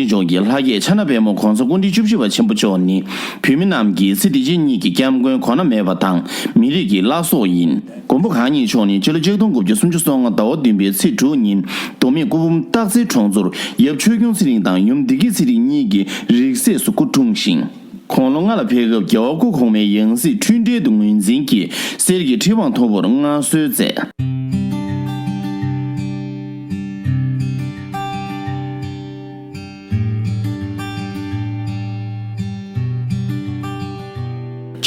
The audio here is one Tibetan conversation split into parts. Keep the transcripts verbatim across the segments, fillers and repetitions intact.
ལྗོངས་ཀྱི་ལྷ་བརྒྱུད་ཕྱག་ན་པདྨོ་གོང་ས་སྐུ་ཕྲེང་བཅུ་བཞི་པ་ཆེན་པོ་མཆོག་ནི་བོད་མི་རྣམས་ཀྱི་ཚེ་འདི་ཕྱི་གཉིས་ཀྱི་སྐྱབས་མགོན་གོ་ན་མེད་པ་དང་མི་རིགས་ཀྱི་བླ་སྲོག་ཡིན། མགོན་པོ་གང་ཉིད་མཆོག་ནི་སྤྱི་ལོ་ཆིག་སྟོང་དགུ་བརྒྱ་སུམ་ཅུ་སོ་ལྔ་ཟླ་བ་བདུན་པའི་ཚེས་དྲུག་ཉིན་མདོ་སྨད་སྐུ་འབུམ་སྟག་རྩེ་གྲོང་ཚོར་ཡབ་ཆོས་སྐྱོང་ཚེ་རིང་དང་ཡུམ་བདེ་སྐྱིད་ཚེ་རིང་གཉིས་ཀྱི་རིགས་སྲས་སུ་སྐུ་འཁྲུངས་ཤིང་། དགུང་ལོ་ལྔ་ལ་ཕེབས་སྐབས་རྒྱལ་བ་སྐུ་གོང་མའི་ཡང་སྲིད་འཁྲུན་འགྲེལ་དུ་ངོས་འཛིན་གྱིས་གསེར་གྱི་ཁྲི་དབང་ཐོབ་པར་མངའ་གསོལ་མཛད།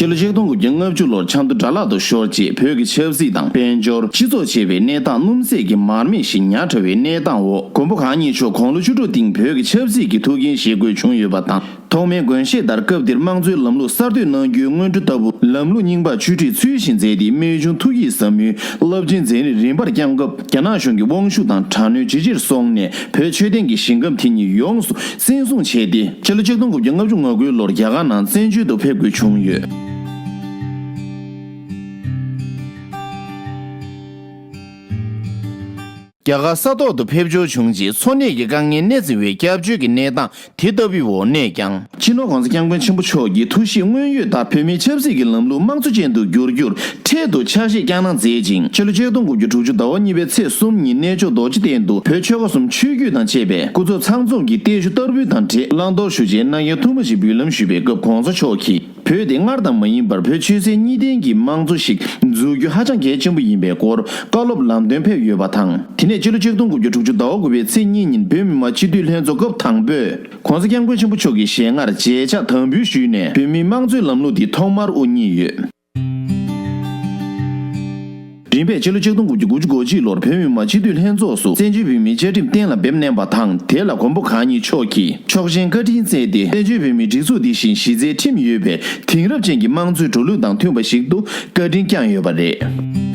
སྤྱི་ལོ་ཆིག་སྟོང་དགུ་བརྒྱ་ལྔ་བཅུ་ལོར་ཆབ་མདོ་དགྲ་ལག་ཏུ་ཤོར་རྗེས་བོད་ཀྱི་ཆབ་སྲིད་དང་དཔལ་འབྱོར། སྤྱི་ཚོགས་བཅས་པའི་གནས་སྟངས་སྣུམ་ཟད་ཀྱི་མར་མེ་བཞིན་ཉག་ཕྲ་བའི་གནས་སྟངས་འོག་མགོན་པོ་གང་ཉིད་མཆོག་དགུང་ལོ་བཅུ་དྲུག་སྟེང་བོད་ཀྱི་ཆབ་སྲིད་ཀྱི་ཐུགས་འགན་བཞེས་དགོས་བྱུང་ཡོད་པ་དང་། ཐོག་མའི་དགོངས་བཞེད་ལྟར་སྐབས་དེར་དམངས་གཙོའི་ལམ་ལུགས་གསར་གཏོད་གནང་རྒྱུའི་སྔོན་འགྲོ་ལྟ་བུ་ལམ་ལུགས་རྙིང་པར་ཆུ་ཁྲིད་ཚུལ་བཞིན་མཛད་དེ། རྨད་བྱུང་ཐུགས་ཀྱི་ཟབ་མོའི་རླབས་ཆེན་མཛད་རིམ་རིམ་པར་བསྐྱངས་སྐབས། རྒྱ་ནག་གཞུང་གི་དབང་ཤུགས་དང་དྲག་གནོན་ཇེ་ཆེར་སོང་ནས། བོད་ཆོས་ལྡན་གྱི་ཞིང་ཁམས་དེ་ཉིད་ཡོངས་སུ་བཙན་བཟུང་བྱས་ཏེ། སྤྱི་ལོ་ཆིག་སྟོང་དགུ་བརྒྱ་ལྔ་བཅུ་ང་དགུའི་ལོར་རྒྱ་གར་ནང་བཙན་བྱོལ་དུ་ཕེབས་དགོས་བྱུང་ཡོད། རྒྱ་གར་ས་ཐོག་ཏུ་ཕེབས་འབྱོར་བྱུང་རྗེས། འཚོ་གནས་ཀྱི་དཀའ་ངལ་སྣེ་འཛིང་བའི་སྐྱབས་བཅོལ་གྱི་གནས་སྟངས་དེ་ལྟ་བུའི་འོག་གནས་ཀྱང་། སྤྱི་ནོར་༸གོང་ས་༸སྐྱབས་མགོན་ཆེན་པོ་མཆོག་གི་ཐུགས་བཞེད་སྔོན་ཡོད་ལྟར། བོད་མིའི་ཆབ་སྲིད་ཀྱི་ལམ་ལུགས་དམངས་གཙོ་ཅན་དུ་བསྒྱུར་རྒྱུར་འཕྲལ་དུ་ཕྱག་བཞེས་བསྐྱངས་གནང་མཛད་ཅིང་། སྤྱི་ལོ་ཆིག་སྟོང་དགུ་བརྒྱ་དྲུག་ཅུ་ཟླ་བ་གཉིས་པའི་ཚེས་གསུམ་ཉིན་གནས་མཆོག་རྡོ་རྗེ་གདན་དུ་བོད་ཆོལ་ཁ་གསུམ་ཆོས་བརྒྱུད་དང་བཅས་པའི་སྐུ་ཚབ་ཚང་འཛོམས་ཀྱི་རྟེན་བཞུགས་བསྟར་འབུལ་དང་འབྲེལ། བླང་དོར་ཞུ་བྱའི་སྣང་བརྙན་ཐུང་མ་ཞིག་འབུལ་ལམ་ཞུས་པའི་སྐབས། ༸གོང་ས་མཆོག་གིས། བོད་དེ་སྔར་དང་མ་ཡིན་པར་བོད་ཆོས་སྲིད་གཉིས་ལྡན་གྱི་དམངས་གཙོ་ཞིག་འཛུགས་རྒྱུ་ཧ་ཅང་གལ་ཆེན་པོ་ཡིན་པའི་སྐོར་བཀའ་སློབ་ལམ་སྟོན་ཕེབས་ཡོད་པ་དང་། དེ་ནས་སྤྱི་ལོ་ཆིག་སྟོང་དགུ་བརྒྱ་དྲུག་ཅུ་ཟླ་བ་དགུ་པའི་ཚེས་གཉིས་ཉིན་བོད་མི་མང་སྤྱི་འཐུས་ལྷན་ཚོགས་སྐབས་དང་པོས་༸གོང་ས་༸སྐྱབས་མགོན་ཆེན་པོ་མཆོག་གི་ཞལ་སྔར་མཇལ་ཕྱག་དམ་འབུལ་ཞུས་ནས། བོད་མིའི་དམངས་གཙོའི་ལམ་ལུགས་འདི་ཐོག་མར་དབུ་བརྙེས་ཡོད། རིམ་པས་སྤྱི་ལོ་ཆིག་སྟོང་དགུ་བརྒྱ་དགུ་བཅུ་གོ་གཅིག་ལོར་བོད་མི་མང་སྤྱི་འཐུས་ལྷན་ཚོགས་སུ་བཙན་བྱོལ་བོད་མིའི་བཅའ་ཁྲིམས་གཏན་ལ་འབེབས་གནང་བ་དང་། དེ་ལ་མགོན་པོ་གང་ཉིད་མཆོག་གིས་ཆོག་མཆན་བཀའ་འཕྲིན་བསྩལ་ཏེ། བཙན་བྱོལ་བོད་མིའི་སྒྲིག་འཛུགས་འདི་བཞིན་གཞི་རྩའི་ཁྲིམས་ཡོད་པའི་དེང་རབས་ཅན་གྱི་དམངས་གཙོའི་འགྲོ་ལུགས་དང་མཐུན་པ་ཞིག་ཏུ་བཀའ་དྲིན་བསྐྱངས་ཡོད་པ་རེད།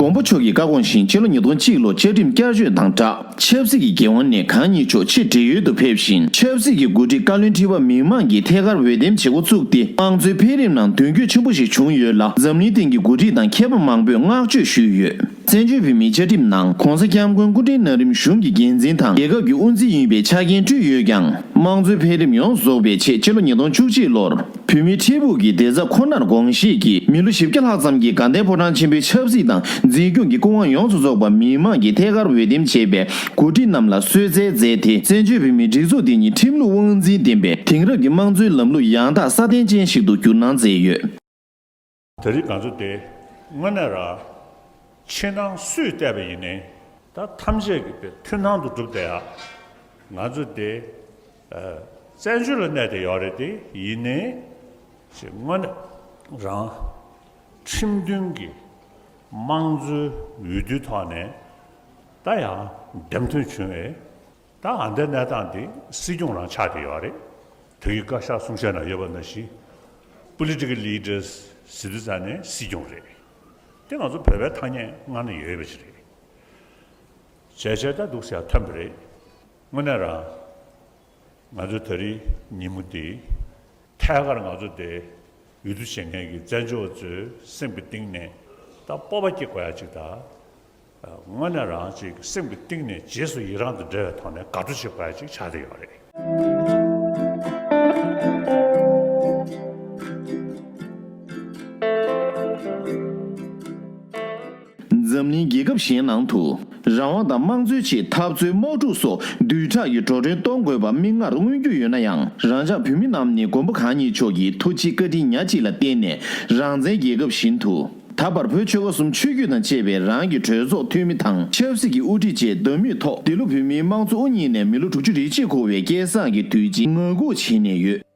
མགོན་པོ་མཆོག་གི་བཀའ་དགོངས་བཞིན་ཕྱི་ལོ་ཉིས་སྟོང་གཅིག་ལོར་བཅའ་ཁྲིམས་བསྐྱར་བཅོས་དང་སྦྲགས། ཆབ་སྲིད་ཀྱི་འགན་དབང་ནས་གང་ཉིད་མཆོག་ཕྱིར་བགྲེས་ཡོལ་དུ་ཕེབས་ཤིང་། ཆབ་སྲིད་ཀྱི་འགོ་ཁྲིད་བཀའ་བློན་ཁྲི་པ་མི་མང་གིས་ཐད་ཀར་འོས་འདེམས་བྱེད་འགོ་བཙུགས་ཏེ། དམངས་གཙོའི་འཕེལ་རིམ་ནང་མདུན་སྐྱོད་ཆེན་པོ་ཞིག་བྱུང་ཡོད་ལ། འཛམ་གླིང་སྟེང་གི་འགོ་ཁྲིད་དང་མཁས་པ་མང་པོས་བསྔགས་བརྗོད་ཞུས་ཡོད། བཙན་བྱོལ་བོད་མིའི་བཅའ་ཁྲིམས་ནང་༸གོང་ས་༸སྐྱབས་མགོན་སྐུ་ཕྲེང་ན་རིམ་གཞུང་གི་འགན་འཛིན་དང་རྒྱལ་ཁབ་ཀྱི་དབུ་འཛིན་ཡིན་པའི་ཆ་རྐྱེན་བཀྲམ་ཡོད་ཀྱང་། དམངས་གཙོའི་འཕེལ་རིམ་ཡོངས་རྫོགས་པའི་ཆེད་སྤྱི་ལོ་ཉིས་སྟོང་བཅུ་གཅིག་ལོར་བོད་མིའི་འཕྲལ་ཕུགས་ཀྱི་བདེ་རྩ་ཁོ་ནར་དགོངས་བཞེས་ཀྱིས། མི་ལོ་བཞི་བརྒྱ་ལྷག་ཙམ་གྱི་དགའ་ལྡན་ཕོ་བྲང་ཆེན་པོའི་ཆབ་སྲིད་དང་འཛིན་སྐྱོང་གི་སྐུ་དབང་ཡོངས་སུ་རྫོགས་པ་མི་མང་གིས་ཐད་ཀར་འོས་འདེམས་བྱས་པའི་འགོ་ཁྲིད་རྣམས་ལ་གསོལ་སྩལ་མཛད་དེ། བཙན་བྱོལ་བོད་མིའི་སྒྲིག་འཛུགས་འདི་ཉིད་ཁྲིམས་ལུགས་དབང་འཛིན་ལྡན་པའི་དེང་རབས་ཀྱི་དམངས་གཙོའི་ལམ་ལུགས་ཡང་དག་སྲ་བརྟན་ཅན་ཞིག་ཏུ་བསྒྱུར་གནང་མཛད་ཡོད། ད་རེས་ང་ཚོ་དེ་དངོས་གནས་རང་ཕྱི་ནང་སུས་བལྟས་པ་ཡིན་ནའི་ད་ཐམས་ཅད་ཀྱི་དེ་མཐུན་སྣང་དུ་གྲུབ་བསྡད་ཡ། ང་ཚོ་དེ་ཨ་བཙན་བྱོལ་ལ་གནས་བསྡད་ཡོད་རེད། དེ་ཡིན་ནའི་ཅིག་དངོས་གནས་རང་ཁྲིམས་མཐུན་གྱི་དམངས་གཙོའི་འོས་བསྡུའི་ཐོག་ནས་ད་ཡང་འདེམས་ཐོན་བྱུང་བས། ད་ཨ་འདའི་གནས་སྟངས་འདི་སྲིད་སྐྱོང་རང་ཆགས་བསྡད་ཡོད་རེད། བོད་ཀྱི་བཀའ་ཤག་གསུང་བཤད་ནང་ཡོད་པ་ནང་བཞིན། Political leaders ཟེར་དུས་ཙང་ནས་སྲིད་སྐྱོང་རེད། དེ་ང་ཚོ་བོད་པའི་ཐ་སྙད་སྔར་ནས་ཡོད་པ་ཞིག་རེད། བྱས་བྱས་ད་འདུག་ཟེར་ཐོན་པ་རེད། དངོས་གནས་རང་ང་ཚོ་ད་རེས་ཉིན་མོ་འདི་ཐད་ཀར་ང་ཚོ་དེ་འོས་བསྡུ་བྱེད་མཁན་གྱི་བཙན་བྱོལ་བ་ཚོའི་སེམས་ཀྱི་གཏིང་ནས་ད་སྤོབས་པ་སྐྱེ་དགོས་ཡ་ཅིག་དང་། དངོས་གནས་རང་ཅིག་སེམས་ཀྱི་གཏིང་ནས་རྗེས་སུ་ཡི་རང་དང་འབྲེལ་བའི་ཐོག་ནས་དགའ་སྤྲོ་བྱེད་དགོས་ཡ་ཅིག་ཆགས་བསྡད་ཡོད་རེད། འཛམ་གླིང་རྒྱལ་ཁབ་གཞན་ནང་དུ་རང་དབང་དང་དམངས་གཙོའི་ཆེད་འཐབ་རྩོད་དམག་འཁྲུག་སོགས་བསྡུས་གྲགས་ཀྱི་འགྲོ་གྲོན་གཏོང་དགོས་པ་མིག་སྔར་མངོན་རྒྱུ་ཡོད་ན་ཡང་། རང་ཅག་བོད་མི་རྣམས་ནི་མགོན་པོ་གང་ཉིད་མཆོག་གི་ཐུགས་རྗེ་བཀའ་དྲིན་ཉག་གཅིག་ལ་བརྟེན་ནས་རང་བཙན་རྒྱལ་ཁབ་བཞིན་དུ། ད་བར་བོད་ཆོལ་ཁ་གསུམ་ཆོས་བརྒྱུད་དང་བཅས་པའི་རང་གི་གྲོས་ཚོགས་འཐུས་མི་དང་ཆབ་སྲིད་ཀྱི་དབུ་ཁྲིད་བཅས་འདོད་མོས་ཐོག་འདི་ལོ་བོད་མིའི་དམངས་གཙོ་དབུ་བརྙེས་ནས་མི་ལོ་དྲུག་ཅུ་རེ་གཅིག་འཁོར་བའི་སྐལ་བཟང་གི་དུས་ཆེན་ངང་སྒུག་བྱས་ནས་ཡོད།